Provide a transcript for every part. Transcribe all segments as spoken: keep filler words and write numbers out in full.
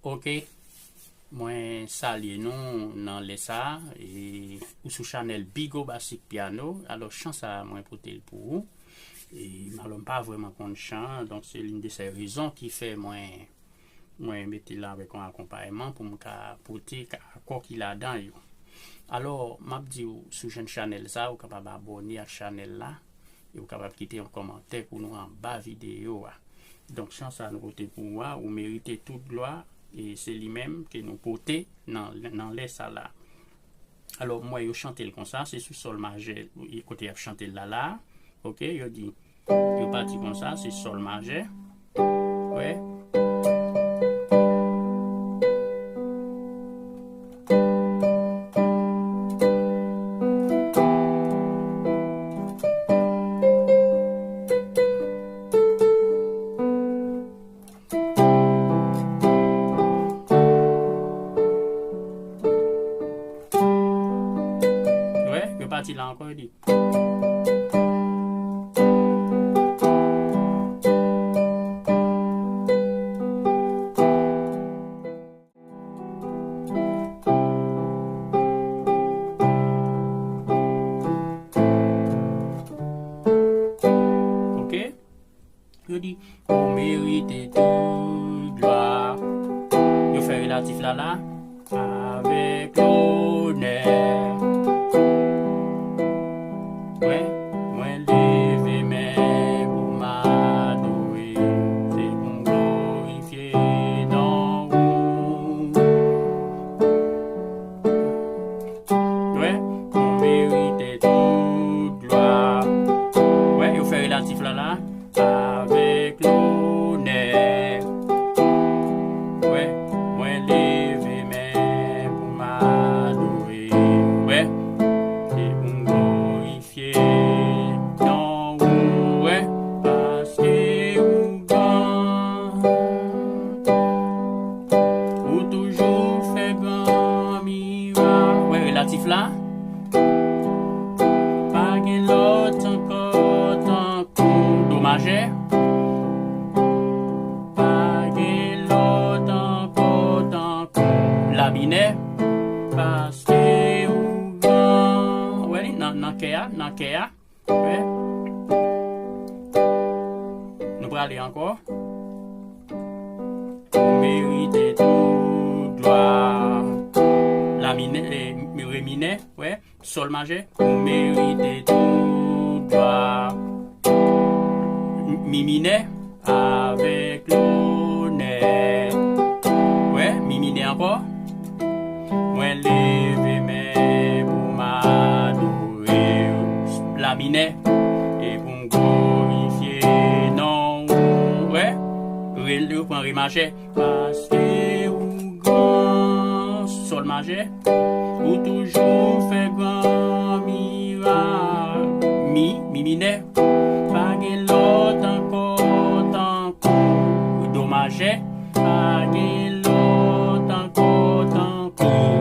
Ok, mwen salye nou nan lè sa a, e, ou sou chanèl Bigo Basic Piano. Alò, chan sa a, mwen pote l pou ou. E, alò, m pa vrèman konn chan, donk se l'une de ces raisons ki fè mwen, mwen mete l avèk yon akonpayman pou m ka pote ka-, akò ki ladan yo. Alò, m ap di w, si w jwenn chanèl sa a, ou kapab abòne ak chanèl la, e ou kapab kite yon kòmantè pou nou anba videyo a. Donk, chan sa a nou pote pou ou a, ou merite tout glwa, e se li menm ke nou pote nan, nan lè sa la. Alò, m wè yo chante l konsa, se sou sòl majè, kote y ap chante l la la. Ok, yo di, yo pati konsa, se sòl majè. Wè. Wè, yo pati la ankò, yo di. Ok. Yo di, ou merite tout glwa. Yo fè relatif la la, avèk lonè. Mwen, mwen leve men pou m adore, se pou m glorifye non ou. Wè, ou merite tout glwa. Wè, yo fè relatif la la. Avèk lonè. Wè, mwen leve men pou m adore. Wè, e pou m glorifye non ou. Wè, paske ou gran. Ou toujou fè gran mirak. Wè, relatif la. Pa gen lòt ankò tankou do majè. Pa gen lòt ankò tankou la minè. Paske ou gran. Wè li nan, nan kè a, nan kè a. Wè. Nou prale ankò. Ou merite tout glwa. La minè, e, re minè, wè. Sòl majè, ou merite tout glwa. Mi minè, avèk lonè. Wè, mi minè ankò. Mwen leve men pou m adore w. La minè, e pou m glorifye non w. Wè, re, yo pran re majè. Paske ou gran, sòl majè, ou toujou fè gran mirak. Mi, mi minè, pa gen lòt ankò tankou do majè, pa gen lòt ankò tankou.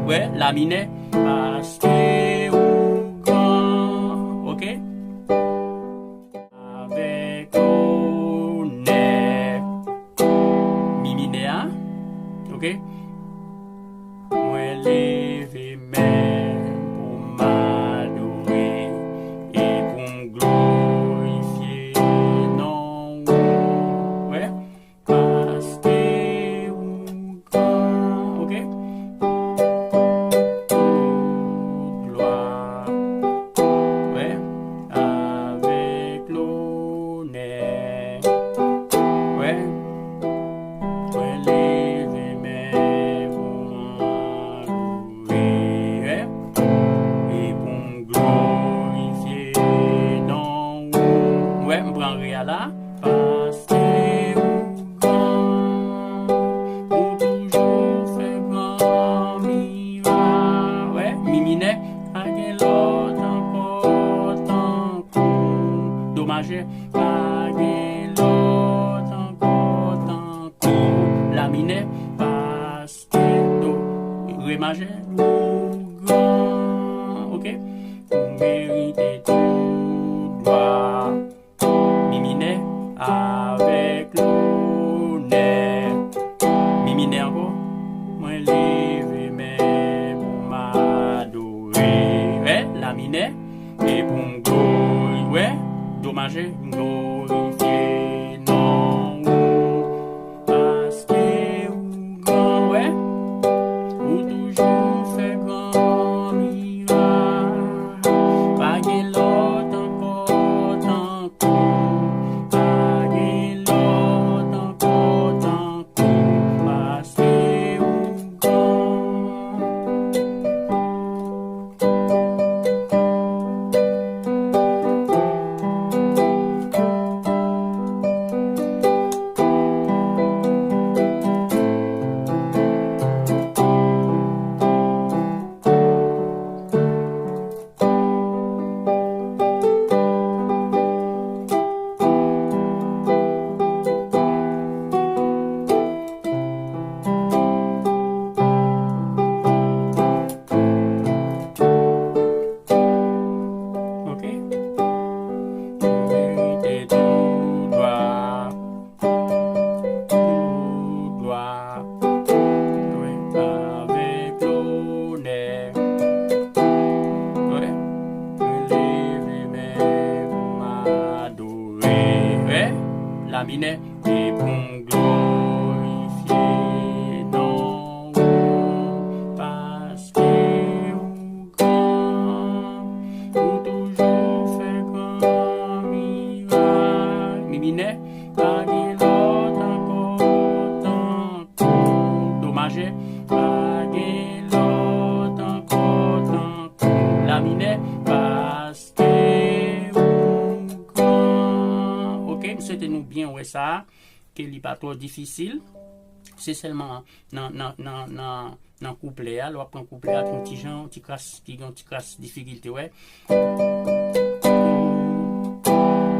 Wè, la minè, paske ou gran. Ok? Avèk lonè. Mi minè a. Ok. Mwen leve men pou m adore e pou m glorifye non w. Wè. Paske ou gran, ok? Tout glwa, wè, avèk lonè, wè, mwen leve men pou m adore, wè, e pou m glorifye non w. Wè, m pran re a la. Paske ou gran, ou toujou fè gran mirak. Wè, mi minè, pa gen lòt ankò tankou. Do majè, pa gen lòt ankò tankou. La minè, paske do, re majè, ou gran. Ok? Ou merite tout glwa. Mi minè avèk lonè. Mi minè ankò. Glorifye non ou, paske ou gran, wè. Ou toujou fè gran mirak. Pa gen lòt ankò tankou ou. Pa gen lòt ankò tankou ou. Paske ou gran. Ok. Merite tout glwa, tout glwa, wi, avèk lonè. Wi. Mwen leve men pou m adore. Wi. La minè. E pou m glorifye non ou, paske ou gran, ou toujou fè gran mirak. Mi minè, pa gen lòt ankò tankou ou. Do majè, pa gen lòt ankò tankou ou. La minè, paske ou gran. Ok, m swete nou byen wè sa a, ke li pa twò difisil. Se sèlman nan, nan, nan, nan, nan kouplè a, lè w ap pran kouplè a, ki yon ti jan, yon ti kras, ki gen yon ti kras difikilte, wè.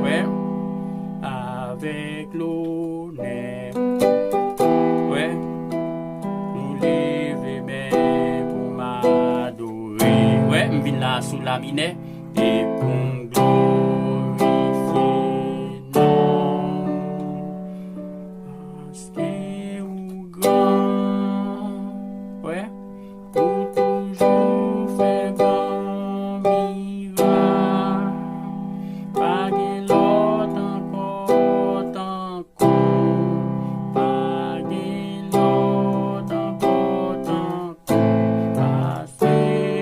Wè. Avèk lonè. Wè. Nou leve men pou m adore. Wè, m vin la sou la minè. E pou m glorifye non ou. Paske ou gran, wè, ou toujou fè gran mirak. Pa gen lòt ankò tankou ou, pa gen lòt ankò tankou ou, paske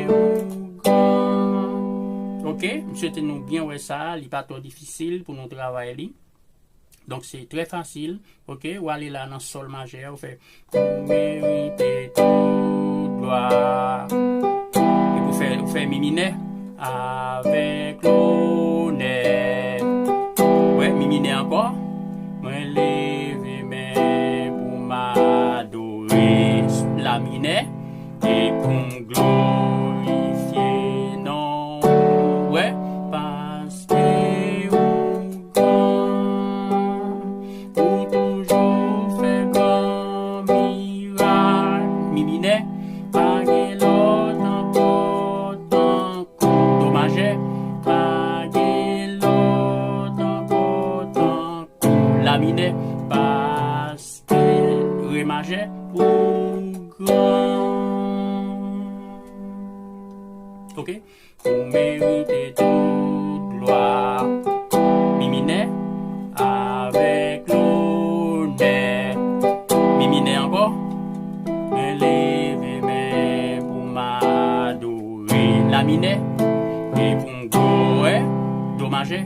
ou gran. Ok, m swete nou byen wè sa, li pa twò difisil pou nou travay li. Donk, se trè fasil. Ok, ou ale la nan sòl majè, ou fè ou merite tout glwa. Epi ou fè, ou fè mi minè avèk lonè. Wè, mi minè ankò. Mwen leve men pou m adore la minè. E pou m glorifye non ou. Wè, paske ou gran, ou toujou fè gran mirak. Mi minè, pa gen lòt ankò tankou ou. Do majè, pa gen lòt ankò tankou ou. La minè, paske re majè, ou gran. Ok? Ou merite tout glwa. Mi minè, avèk lonè. Mi minè ankò. Mwen leve men pou m adore. La minè, e pou m glorifye. Do majè,